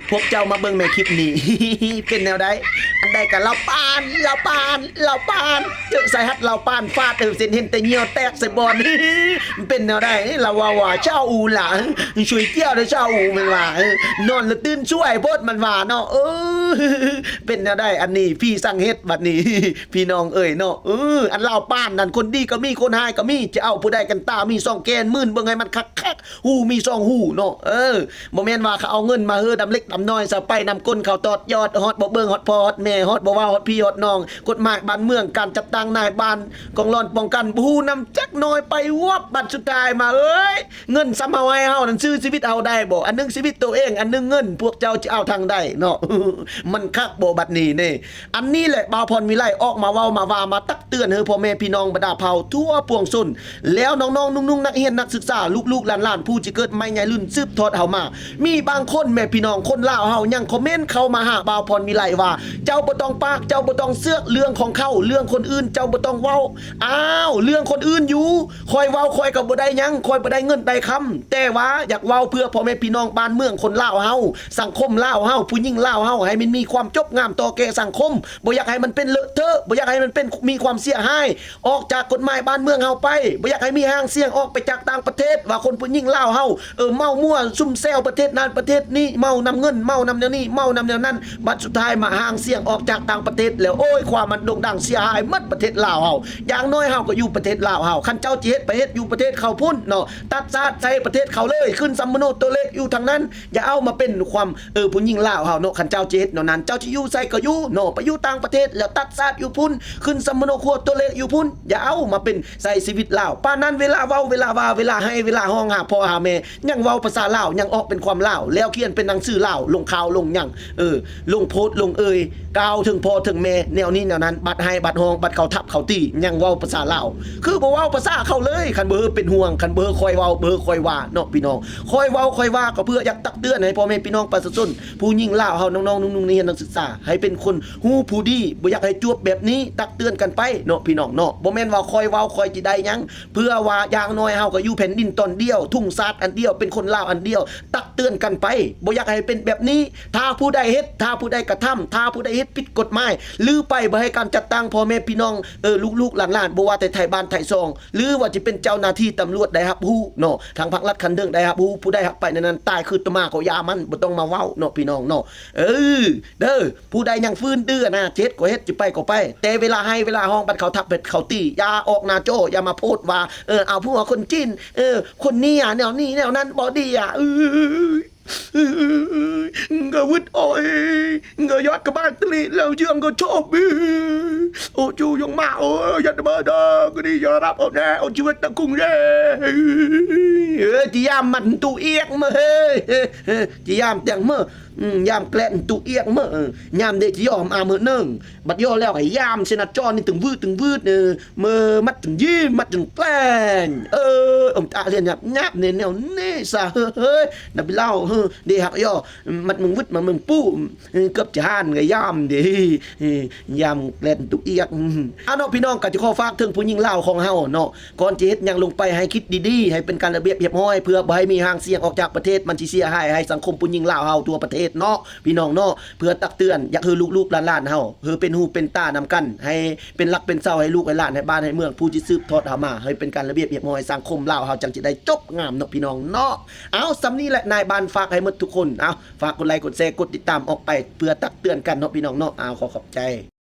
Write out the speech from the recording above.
ພວກເຈົ້າມາເບິ່ງແມ່ຄລິບນີ້ ເປັນແນວໃດ? ອັນໃດກໍລາວປານ ລາວປານ ລາວປານ ເຈີໃສ່ຮັດລາວປານຟາດ ເອີ ເຊັ່ນເຫັນແຕ່ຍ່ຽວແຕກໃສ່ບ່ອນ ເປັນແນວໃດ? ລາວເວົ້າວ່າ ຊາອູຫຼາ ຊ່ວຍກ່ຽວເດີຊາອູ ແມ່ນວ່າ ເອີ ນອນແລ້ວຕື່ນຊ່ວຍໂພດ ມັນວ່າເນາະ ເອີ ເປັນແນວໃດ? ອັນນີ້ຜີສັງເຮັດບັດນີ້ ພີ່ນ້ອງເອີຍເນາະ ເອີ ອັນລາວປານນັ້ນ ຄົນດີກໍມີ ຄົນຮ້າຍກໍມີ ຈະເອົາຜູ້ໃດກັນຕາ ມີສອງແກນ ໝື່ນເບິ່ງໃຫ້ມັນຄັກໆ ຮູມີສອງຮູເນາະ ເອີ ບໍ່ແມ່ນວ່າເຂົາເອົາເງິນມາເຮີດຳເລັກດຳນ້ອຍຊະ ໄປນຳກົ້ນເຂົາຕອດຍອດ ຮອດບໍ່ເບິ່ງຮອດພໍ່ຮອດແມ່ ຮອດບໍ່ເວົ້າຮອດພີ່ຮອດນ້ອງ ກົດໝາຍບ້ານເມືອງ ການຈັດຕັ້ງນາຍບ້ານ ກອງຫຼອນປ້ອງກັນ ບໍ່ຮູ້ນຳຈັກໜ້ອຍ ໄປວັບ ບັດສຸດທ້າຍມາ ເອີຍ ເງິນສ່ຳເຮົາໃຫ້ເຮົານັ້ນ ຊື້ຊີວິດເຮົາໄດ້ບໍ່? ອັນໜຶ່ງຊີວິດໂຕເອງ ອັນໜຶ່ງເງິນ ພວກເຈົ້າຈະເອົາທາງໃດເນາະ? ມັນຄັກບໍ່ບັດນີ້ເນ? ອັນນີ້ແຫຼະ ບ່າວພອນວິໄລອອກມາເວົ້າມາວ່າ ມາຕັກເຕືອນໃຫ້ພໍ່ແມ່ພີ່ນ້ອງບັນດາເຜົ່າທົ່ວປວງຊົນ ແລ້ວນ້ອງໆ ໜຸ່ງໆ ນັກຮຽນນັກສຶກສາ ລູກໆ ຫຼານໆ ຜູ້ທີ່ເກີດໃໝ່ໃຫຍ່ລຸ້ນສືບທອດເຮົາມາ ມີບາງຄົນແມ່ພີ່ນ້ອງຄົນລາວເຮົາຍັງຄອມເມັນເຂົ້າມາຫາບ່າວພອນວິໄລວ່າ ເຈົ້າບໍ່ຕ້ອງປາກ ເຈົ້າບໍ່ຕ້ອງເຊືອກ ເລື່ອງຂອງເຂົາ ເລື່ອງຄົນອື່ນເຈົ້າບໍ່ຕ້ອງເວົ້າ. ອ້າວ ເລື່ອງຄົນອື່ນຢູ່ ຂ້ອຍເວົ້າຂ້ອຍກໍບໍ່ໄດ້ຫຍັງ ຂ້ອຍບໍ່ໄດ້ເງິນໄດ້ຄຳ ແຕ່ວ່າຢາກເວົ້າເພື່ອພໍ່ແມ່ພີ່ນ້ອງບ້ານເມືອງຄົນລາວເຮົາ ສັງຄົມລາວເຮົາ ຜູ້ຍິງລາວເຮົາ ໃຫ້ມັນມີຄວາມຈົບງາມຕໍ່ແກ່ສັງຄົມ ບໍ່ຢາກໃຫ້ມັນເປັນເລາະເທາະ ບໍ່ຢາກໃຫ້ມັນເປັນ ມີຄວາມເສຍຫາຍ ອອກຈາກກົດໝາຍບ້ານເມືອງເຮົາໄປ ບໍ່ຢາກໃຫ້ມີຫາງສຽງອອກໄປຈາກຕ່າງປະເທດ ວ່າຄົນຜູ້ຍິງລາວເຮົາ ເອີ ເມົາມົ້ວຊຸມແຊວປະເທດນັ້ນປະເທດນີ້ ເມົານຳເງິນ ເມົານຳແນວນີ້ ເມົານຳແນວນັ້ນ ບັດສຸດທ້າຍມາຫາງສຽງອອກຈາກຕ່າງປະເທດແລ້ວ ໂອ້ຍ ຄວາມມັນໂດ່ງດັງເສຍຫາຍໝົດປະເທດລາວເຮົາ ຢ່າງໜ້ອຍເຮົາກໍຢູ່ປະເທດລາວເຮົາ ຄັນເຈົ້າຈະເຮັດໄປເຮັດຢູ່ປະເທດເຂົາພຸ້ນເນາະ ຕັດຊາດໃສ່ປະເທດເຂົາເລີຍ ຂຶ້ນສຳມະໂນຕົວເລກຢູ່ທາງນັ້ນ ຢ່າເອົາມາເປັນຄວາມ ເອີ ຜູ້ຍິງລາວເຮົາເນາະ ຄັນເຈົ້າຈະເຮັດແນວນັ້ນ ເຈົ້າຈະຢູ່ໃສກໍຢູ່ເນາະ ໄປຢູ່ຕ່າງປະເທດແລ້ວຕັດຊາດຢູ່ພຸ້ນ ຂຶ້ນສຳມະໂນຄົວຕົວເລກຢູ່ພຸ້ນ ຢ່າເອົາມາເປັນໃສ່ຊີວິດລາວ ປານນັ້ນເວລາເວົ້າ ເວລາວ່າ ເວລາໄຫ້ ເວລາຮ້ອງຫາພໍ່ຫາແມ່ ຍັງເວົ້າພາສາລາວ ຍັງອອກເປັນຄວາມລາວ ແລ້ວຂຽນເປັນໜັງສືລາວ ລົງຂ່າວລົງຫຍັງ ເອີ ລົງໂພສ ລົງເອີ່ຍ ກ່າວເຖິງພໍ່ເຖິງແມ່ ແນວນີ້ແນວນັ້ນ ບັດໄຫ້ບັດຮ້ອງ ບັດເຂົາທັບເຂົາຕີ ຍັງເວົ້າພາສາລາວ ຄືບໍ່ເວົ້າພາສາເຂົາເລີຍ ຄັນບໍ່ເຮີເປັນຫ່ວງ ຄັນບໍ່ເຮີຄອຍເວົ້າ ບໍ່ເຮີຄອຍວ່າເນາະ ພີ່ນ້ອງ ຄອຍເວົ້າຄອຍວ່າ ກໍເພື່ອຢາກຕັກເຕືອນໃຫ້ພໍ່ແມ່ພີ່ນ້ອງປະຊາຊົນ ຜູ້ຍິງລາວເຮົາ ນ້ອງໆ ໜຸ່ງໆ ນັກຮຽນນັກສຶກສາ ໃຫ້ເປັນຄົນຮູ້ຜູ້ດີ ບໍ່ຢາກໃຫ້ຈົວບແບບນີ້ ຕັກເຕືອນກັນໄປເນາະ ພີ່ນ້ອງເນາະ ບໍ່ແມ່ນວ່າຄອຍເວົ້າ ຄອຍຊິໄດ້ຫຍັງ ເພື່ອວ່າຢ່າງໜ້ອຍເຮົາກໍຢູ່ແຜ່ນດິນຕອນດຽວ ທຸງຊາດອັນດຽວ ເປັນຄົນລາວອັນດຽວ ຕັກເຕືອນກັນໄປ ບໍ່ຢາກໃຫ້ເປັນແບບນີ້ ຖ້າຜູ້ໃດເຮັດ ຖ້າຜູ້ໃດກະທຳ ຖ້າຜູ້ໃດເຮັດຜິດກົດໝາຍ ຫຼືໄປບໍ່ໃຫ້ການຈັດຕັ້ງພໍ່ແມ່ພີ່ນ້ອງ ເອີ ລູກໆ ຫຼານໆ ບໍ່ວ່າແຕ່ໄທບ້ານໄທຊ່ອງ ຫຼືວ່າຈະເປັນເຈົ້າໜ້າທີ່ຕຳຫຼວດໄດ້ຮັບຮູ້ເນາະ ທາງພາກລັດຂັ້ນເທິງໄດ້ຮັບຮູ້ ຜູ້ໃດຫາກໄປໃນນັ້ນ ຕາຍຄືຕົວໝາກໍຢ່າມັນ ບໍ່ຕ້ອງມາເວົ້າເນາະ ພີ່ນ້ອງເນາະ ເອີ ເດີ ຜູ້ໃດຍັງຟື້ນດື້ນະ ຈະເຮັດກໍເຮັດ ຈະໄປກໍໄປ ແຕ່ເວລາໄຫ້ ເວລາຮ້ອງ ບັດເຂົາທັບ ເຮັດເຂົາຕີ ຢ່າອອກໜ້າຈໍ ຢ່າມາໂພສວ່າ ເອີ ເອົາຜົວຄົນຈີນ ເອີ ຄົນນີ້ອະ ແນວນີ້ແນວນັ້ນ ບໍ່ດີອະ ເອີຍ ກໍວຶດ ໂອ້ຍ ກໍຍອດກະບານຕະລິ ແລ້ວເຈື່ອງກໍໂຊບ ໂອ້ ຈູຍົງມາ ໂອ້ຍ ຢ່າດະເບີດ ກໍດີ ຢ່າຮັບ ໂອ້ແນ່ ໂອ້ ຊີວິດຕະກຸງເດ້ ເອີ ຈະຍາມມັນຕຸອຽກມະ ເອີ ຈະຍາມແຕງເມີ ອືມ ຍາມແກລ້ນຕຸອຽກເມີ ເອີ ຍາມເດຈະຍໍມອາເມີໜຶ່ງ ບັດຍໍແລ້ວກໍຍາມເຊນະຈອນນີ້ຕຶງວືດຕຶງວືດ ເອີ ເມີມັດຈົນຢີມ ມັດຈົນແກລ້ງ ເອີ ອມຕະລຽນຍາບຍາບ ແນວນີ້ສະ ເຮີຍ ນະບິເລົ່າ ເຮີ ເດຮັກຍໍ ມັດມຶງວຶດ ມັດມຶງປູ ເກືອບຈະຫານກໍຍາມເດ ຍາມແກລ້ນຕຸອຽກ ອາເນາະ ພີ່ນ້ອງ ກໍຈະຂໍຝາກເຖິງຜູ້ຍິງລາວຂອງເຮົາເນາະ ກ່ອນຈະເຮັດຫຍັງລົງໄປ ໃຫ້ຄິດດີໆ ໃຫ້ເປັນການລະບຽບຮຽບຮ້ອຍ ເພື່ອບໍ່ໃຫ້ມີຫາງສຽງອອກຈາກປະເທດ ມັນຊິເສຍຫາຍໃຫ້ສັງຄົມຜູ້ຍິງລາວເຮົາທົ່ວປະເທດເນາະ ພີ່ນ້ອງເນາະ ເພື່ອຕັກເຕືອນ ຢາກໃຫ້ລູກໆຫຼານໆເຮົາ ເອີ ເປັນຫູເປັນຕານຳກັນ ໃຫ້ເປັນຫຼັກເປັນເສົາ ໃຫ້ລູກໃຫ້ຫຼານ ໃຫ້ບ້ານໃຫ້ເມືອງ ຜູ້ທີ່ສືບທອດເຮົາມາ ໃຫ້ເປັນການລະບຽບຮຽບຮ້ອຍ ສັງຄົມລາວເຮົາຈັ່ງຈະໄດ້ຈົບງາມເນາະ ພີ່ນ້ອງເນາະ ເອົາ ສ່ຳນີ້ແຫຼະ ນາຍບ້ານຝາກໃຫ້ໝົດທຸກຄົນ ເອົາ ຝາກກົດໄລກົດແຊ ກົດຕິດຕາມອອກໄປ ເພື່ອຕັກເຕືອນກັນເນາະ ພີ່ນ້ອງເນາະ ເອົາ ຂໍຂອບໃຈ.